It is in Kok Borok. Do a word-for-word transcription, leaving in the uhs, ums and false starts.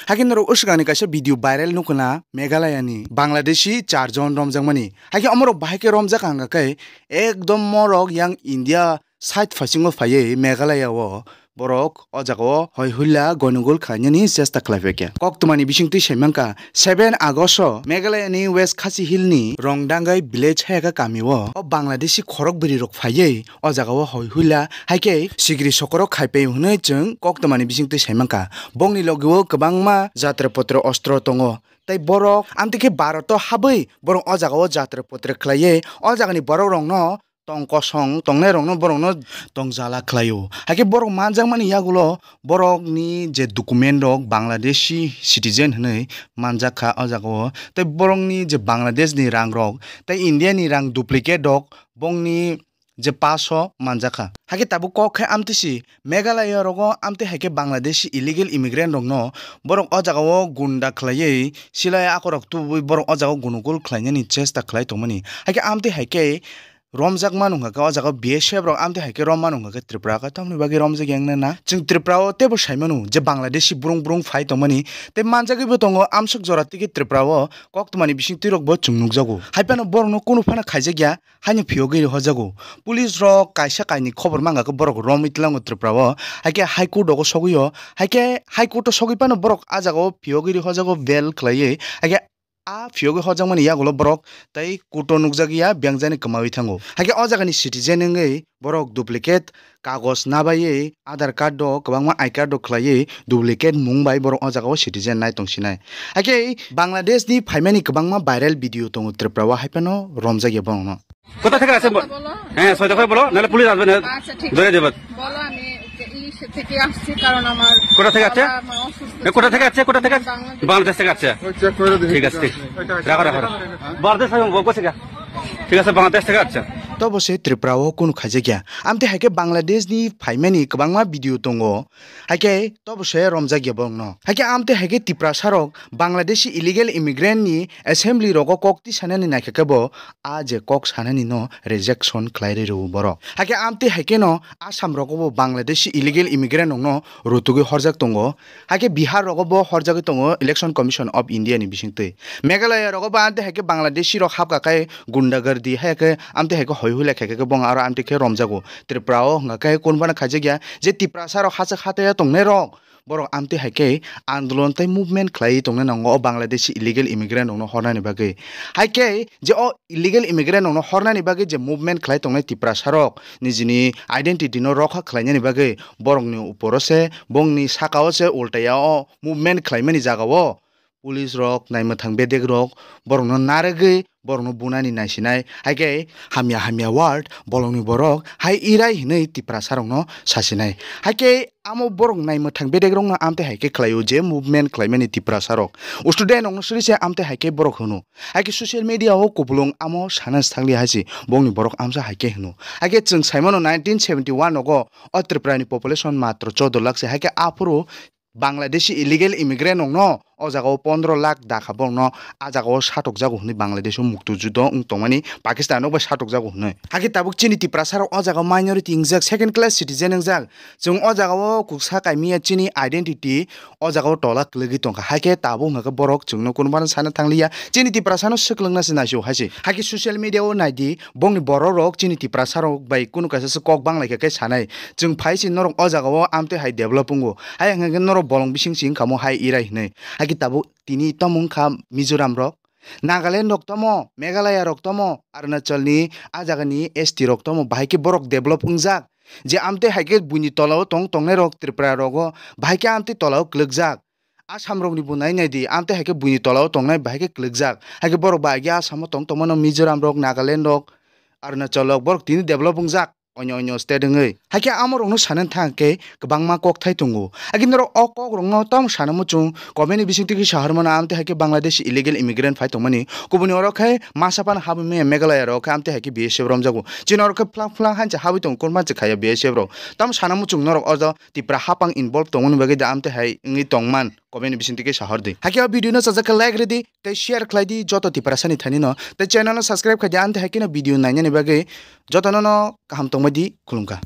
Hakhe norok usukani kaisa video viral nukuna Meghalaya ni Bangladeshi char jon romjakmani. Hakhe omorok bahai khe romjak hwnkha khe ekdom morok yang India side phasingo phaiwi Meghalaya o borok o jaga o hoi huila gonogol khlainani chesta khlaipaikha. Koktwmani bisingtwi saimankha seven August o Meghalaya ni West Khasi Hill ni Rongdangai village hayaka kami o, o Bangladeshi khorok bwrwi rok phaiwi o jaga o hoi huila hai khe sigri sokorok khaipai hwnwi chwng koktwmani bisingtwi saimankha. Bongni logi o kwbangma jatra potra ostro tongo. Tei borok amtwi khe Bharat o habwi borok o jaga o jatra potra khlaiwi o jaga ni borok rok no tong kosong tongnai rok no borok no tong jala khlai o. Hakhe borok manjakmani yagulo borok ni je document rok Bangladeshi citizen hwnwi manjak kha o jaga o. Tei borok ni je Bangladesh ni rang rok tei India ni rang duplicate rok bongni je pass o manjak kha. Hakhe tabuk kok khe amtwi si Meghalaya rogo amtwi hai khe Bangladeshi illegal immigrant rok no borok o jaga o gunda khlaiwi silai akorok tubui borok o jaga o gonogol khlainani chesta khlai tongmani. Hakhe amtwi hai khe romjak manu hwnkha khe o jaga o B S F rok amtwi hai khe rom manu hwnkha khe Tripura khe tamoni bagwi romjak yang na na. Chwng Tripura o teibo sai manu je Bangladeshi brung brung phai tongmani tei manjagwi bo tongo amsuk jora tei khe Tripura o koktwmani bisingtwi rok bo chwng nukjago. Hai phano borok no kunu phano khaijak ya. Haino phiyogwi rihorjago. Police rok kaisa kainwi khobor mangkha khe borok romwi tlango Tripura o. Hai khe High Court rogo sogwi o. Hai khe High Court o sogwi phano borok ah jaga o phiyogwi rihorjago bail khlaiwi. Hai khe ah phiyogwi horjakmani yagulo borok tei court o nukjagwi ya biyang jani kwmawi thango. Hai khe o jagani citizen wngwi borok duplicate kagoj nabaiwi Aadhaar card rok kwbangma I card rok khlaiwi duplicate mung bai borok o jaga o citizen nai tong sinai. Hakhe Bangladesh ni phaimani kwbangma viral video tongo Tripura o hai phano romjak ya borok no. কোথা থেকে আছে ব- কথা বলো। হ্যাঁ, সহযোগিতা করে বলো, নাহলে পুলিশ আসবে না, আচ্ছা, ঠিক ধরে আছে। দেবে। বলো, আমি ইলিশ থেকে আসছি, কারণ আমার কোথা থেকে আছে? বাবা মা অসুস্থ এ, কোথা ছিল। থেকে আছে? কোথা থেকে আছে? বাংলাদেশ। বাংলাদেশ থেকে আছে। ওই চেক করে দেখি ঠিক আছে, ঠিক। কোথায় আছে। রাখো, রাখো, রাখো। বাংলাদেশ থেকে বলবো, কোথা থেকে? ঠিক আছে, বাংলাদেশ থেকে আছে। Tobo se Tripura o kunu khaijak ya. Amtwi hai khe Bangladesh ni phaimani kwbangma video tongo. Hai khe tobo se romjak ya borok no. Hai khe amtwi hai khe Tiprasa rok Bangladeshi illegal immigrant ni assembly rogo kok tisanani naikha khe bo a je kok sanani no rejection khlai rwi rwo borok. Hai khe amtwi hai khe no Assam rogo bo Bangladeshi illegal immigrant rok no rutugwi horjak tongo. Hai khe Bihar rogo bo horjagwi tongo Election Commission of India ni bisingtwi. Meghalaya rogo bo amtwi hai khe Bangladeshi rok hapkha khai gundagardi hai khe amtwi hai khe hoi huilai kha khe bo aro amtwi khe romjago. Tripura o hwnkha khe kunphano khaijak ya je Tiprasa rok hachak hataya tongnai rok borok amtwi hai khe andolon tei movement khlaiwi tongnai nango o Bangladeshi illegal immigrant rokno hornani bagwi. Hai khe je o illegal immigrant rokno hornani bagwi je movement khlai tongnai Tiprasa rok nijini identity no rokha khlainani bagwi borokni uporo se bongni saka o se ultaya o movement khlaimani jaga o police rok naimwthang bedek rok borokno narwgwi borokno bunani naisinai, hai khe hamya hamya word bolongni borok hai irai hinwi Tiprasa rokno sasinai. Hai khe amo borok naimwthang bedek rokno amtwi hai khe khlaio je movement khlaimani Tiprasa rok. Student rokno suri se amtwi hai khe borok hwno. Hai khe social media o kupulung amo sana thangli hai se bongni borok amsa hai khe hwno. Hai khe chwng saimano nineteen seventy one nogo o Tripura ni population matro choudo lakh se, hai khe aphuru Bangladeshi illegal immigrant rokno o jaga o pondro lakh dakha borokno a jaga o satokjago hwnwi Bangladesh o mukto judo wng tongmani Pakistan rok bai satokjago hwnwi. Hakhe tabuk chini Tiprasa rok o jaga o minority wngjak second class citizen wngjak. Chwng o jaga o kuksa kaimiya chini identity o jaga o tola kwlwgwi tongkha. Hakhe tabuk hwnkha khe borok chwngno kunubano sana thangliya. Chini Tiprasa no swkwlwngna se naisio hai se. Hakhe social media o naidi bongni borok rok chini Tiprasa rok bai kunu kaisa se kok banglaikha khe sanai. Chwng phai se norok o jaga o amtwi hai develop wngo. Hai hwnkha khe norok bolong bising se wngkha mo hai irai hinwi. Hai khe tabuk tini tamo wngkha Mizoram rok, Nagaland rok tamo, Meghalaya rok tamo, Arunachal ni a jaga ni S T rok tamo, bahai khe borok develop wngjak. Je amtwi hai khe buini tola o tong tongnai rok Tripura rogo, bahai khe amtwi tola o kwlwkjak. Assam rok ni bo nai nai di, amtwi hai khe buini tola o tongnai bahai khe kwlwkjak. Hai khe borok bahai khe Assam o tong tong mano Mizoram rok, Nagaland rok, Arunachal rok, borok tini develop wngjak. Onyo onyo state wngwi. Hakhe amo rokno sanani thang khe kwbangma kokthai tongo. Hakhe norok o kok rokno tamo sana muchung comment ni bisingtwi khe sahar mano, amtwi hakhe Bangladesh illegal immigrant phai tongmani. Kubuni oro khe masa phano habwi maya Meghalaya rok khe amtwi hakhe B S F romjago. Chini oro khe phlang phlang hancha habwi tongo, kurman se khaya B S F rok. Tamo sana muchung norok o Tipra hapang involve tongmani bagwi da amtwi hai wngwi tongman. Comment ni bisingtwi khe sahor di. Hakhe o video no chajak khe like ridi, tei share khlai di joto Tiprasa ni thani no. Tei channel no subscribe khai di, amtwi hai khe no video nainani bagwi jotono no kaham tongbai di, khulumkha.